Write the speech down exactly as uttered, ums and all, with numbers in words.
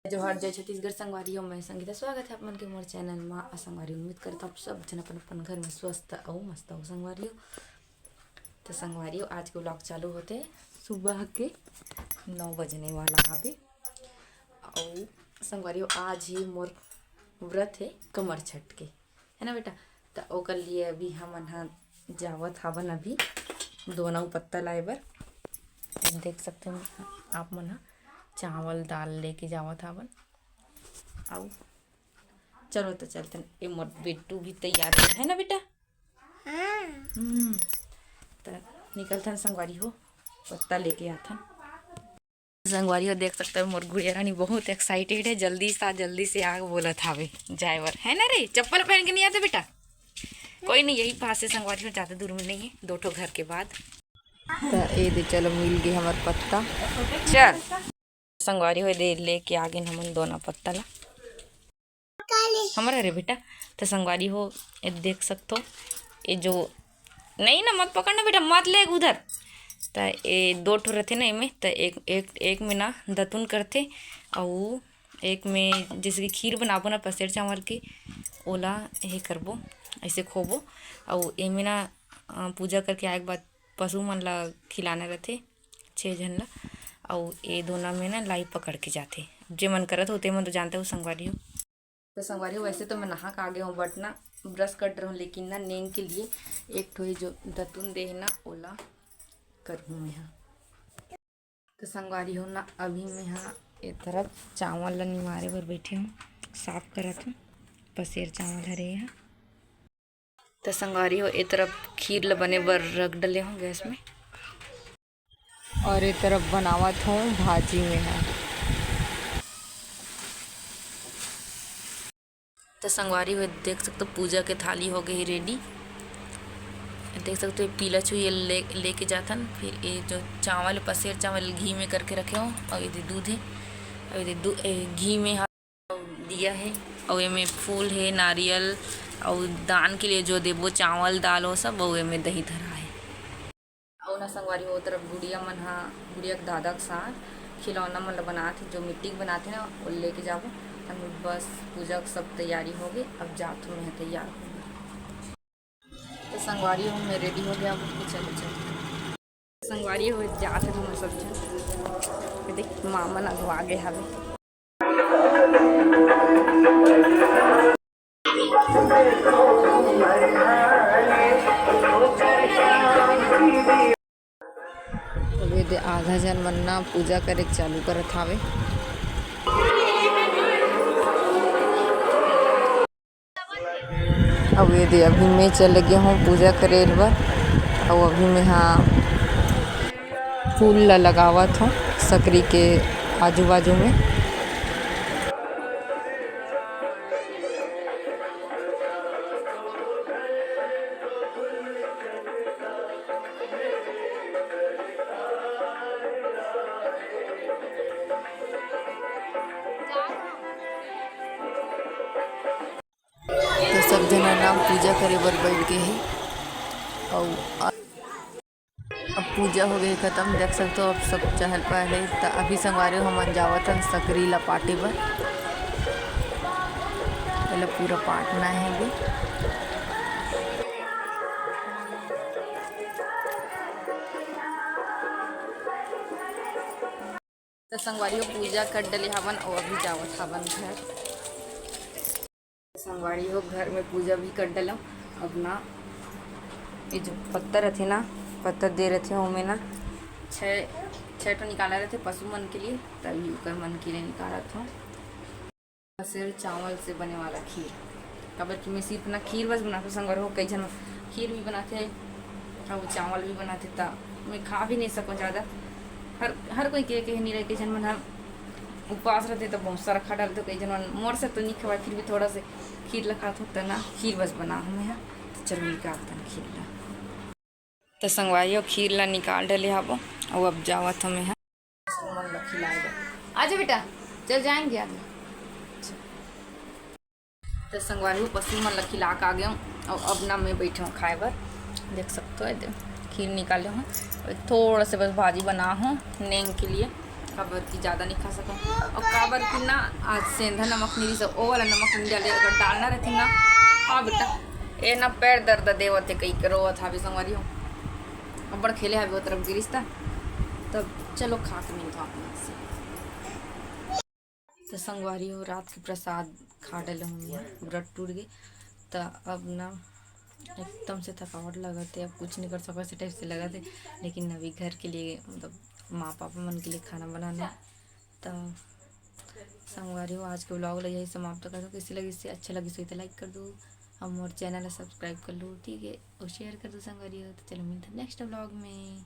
जोहार, जय छत्तीसगढ़ संगवारी हो, मैं संगीता। स्वागत है आप मन के मोर चैनल मा। आ संगवारी, उम्मीद करता आप सब झन अपन अपन घर में स्वस्थ अउ मस्त हो संगवारी हो। तो संगवारी हो, आज के व्लॉग चालू होते सुबह के नौ बजने वाला हावे। अउ संगवारी हो, आज ही मोर व्रत है कमर छठ के, है ना बेटा? त ओकर लिए अभी हमन ह जावत हावन अभी दोना पत्ता लाए बर। देख सकते हो आप मन ह, चावल दाल लेके जावत हावन। अउ चलो तो चलतन, ए मोर बेटू भी तैयार है, है ना बेटा? हम्म, त निकलथन संगवारी हो, पत्ता लेके आथन। संगवारी हो, देख सकते हो मोर गुड़िया रानी बहुत एक्साइटेड है, जल्दी से आ, जल्दी से आ बोलत हावे जाए बर, है ना रे? चप्पल पहन के नहीं आते बेटा? कोई नहीं, यही पास है संगवारी हो, ज्यादा दूर में नहीं है, दो ठो घर के बाद। त ए दे चलो, मिल गए हमर पत्ता। चल संगवारी हो, ए दे लेके आ गए हमन दोना पत्ता ला। हमर हरे बेटा। त संगवारी हो, ए देख सकथो, ए जो नहीं ना, मत पकड़ना बेटा, मत ले उधर। त ए दो ठो रथे ना एमे, त एक, एक, एक में ना दतुन करथे, अउ एक में जैसे कि खीर बनाबो ना पसेर चावल के, ओला हे करबो, ऐसे खोबो। अउ एमे ना, अ, पूजा करके आए के बाद पशु मन ला खिलाना रथे, छः झन ला। अउ ए दोना में ना लाई पकड़ के जाथे, जे मन करत हो ते मन तो जानते हो संगवारी हो। तो संगवारी हो, वैसे तो मैं नहा के आ गया हूँ, but ना ब्रश कर रहा हूँ, लेकिन ना नेंग के लिए एक ठो ये जो दतुन दे है ना, ओला करहूँ मैं हा। तो संगवारी हो ना, अभी मैं हा ए तरफ चावल ला निमारे बर बैठे हूँ, साफ करत हूँ, पसेर चावल हरे हा। तो संगवारी हो, ए तरफ खीर ला बने बर रख डले हूँ गैस में। और ए तरफ बनावत हूँ भाजी में है। तो संगवारी हो, देख सकते हो पूजा के थाली हो गई रेडी। देख सकते हो पीला चुई ले लेके जाथन। फिर ये जो चावल, पसेर चावल घी में करके रखे हो, और ये दूध है, और ये दू-, ए, घी में हा-, दिया है, और ये में फूल है, नारियल, और दान के लिए जो देबो चावल दाल, वो सब, और ये में दही धरा है। अउ ना संगवारी हो, ओ तरफ गुड़िया मन ह, गुड़िया के दादा के साथ खिलौना मन ल बनात हे, जो मिट्टी के बनात हे ना, वो लेके जाबो। हम बस पूजा के सब तैयारी हो गए, अब जात हूँ मैं तैयार हो गए। तो संगवारी हो, मैं रेडी हो गया हूँ, चलो चलो। संगवारी हो, जात हूँ मैं सब झन। ये देख, माँ मन अगवा गए हवे। अबे दे आधा जन मन ना पूजा करे के चालू करत हावे। अब ये दे अभी मैं चले गए हूँ पूजा करे बर। अब अभी मैं हाँ फूल ला लगावत हूँ सकरी के आजू बाजू में। तो सब जना ना पूजा करे बर बैठ गए हे। अउ अब पूजा हो गई खत्म, देख सकते हो आप सब चहल पहल हे। त अभी संगवारी हो हमन जावत हन सकरी ला पाटे बर, एला पूरा पाटना हे अभी। त संगवारी हो पूजा कर डले हावन अउ अभी जावत हावन घर। संगवारी हो घर में पूजा भी कर डलम। अब ना ये जो पत्ता रथे ना, पत्ता दे रथे ओमे ना छः छः ठो निकाला रथे पशु मन के लिए, तभी ओकर मन के लिए निकालत हूँ। पसेर चावल से बने वाला खीर, काबर कि मैं सिर्फ ना खीर बस बनाथों संगवारी हो, कई झन खीर भी बनाथे अउ चावल भी बनाथे, त मैं खा भी नहीं सकूँ ज़्यादा। हर हर कोई के, के नहीं रहे, कई झन मन ह उपवास रहते तो बहुत सारा खा डालते, कई झन मन मोर से तो नहीं खवाए, फिर भी थोड़ा से खीर ला खाथों, त ना खीर बस बना हूँ मैं ह। तो चलो निकालतन खीर ला। तो संगवारी हो खीर ला निकाल डले हाबो, अउ अब जावत हूँ मैं ह। पशु मन ला खिलाए बर। आजा बेटा, चल जाएंगे आगे। तो संगवारी हो पशु मन ला खिला के आ गए हूँ, अउ अब ना मैं बैठे हूँ खाए बर। देख सकते हो, ये दे, खीर निकाले हूँ, थोड़ा से बस भाजी बना हूँ नेंग के लिए। काबर कि ज्यादा नहीं खा सकम। और काबर कि ना, आज सेंधा नमक नहीं रिहिस, ओ वाला नमक नहीं डाले, अगर डालना रहती ना। हाँ बेटा, ए ना पैर दर्द देवत हे कहिके रोवत हावे संगवारी हो। अब्बड़ खेले हावे ओ तरफ गिरिस ता। तब चलो खा के मिलत हूँ आप मन से। तो संगवारी हो, रात के प्रसाद खा डले हूँ मैं, व्रत टूट गए। तो अब ना एकदम से थकावट लगत हे, अब कुछ नहीं कर सकत, ऐसे टाइप से लगत हे। लेकिन अभी घर के लिए, मतलब माँ पापा मन के लिए खाना बनाना हे। तो संगवारी हो, आज के vlog ला यही समाप्त कर दो। कैसे लगिस हे, अच्छा लगिस होही तो like कर दो, और मोर channel ला subscribe कर लो, ठीक है, और share कर दो संगवारी हो। तो चलो मिलते हैं next vlog में।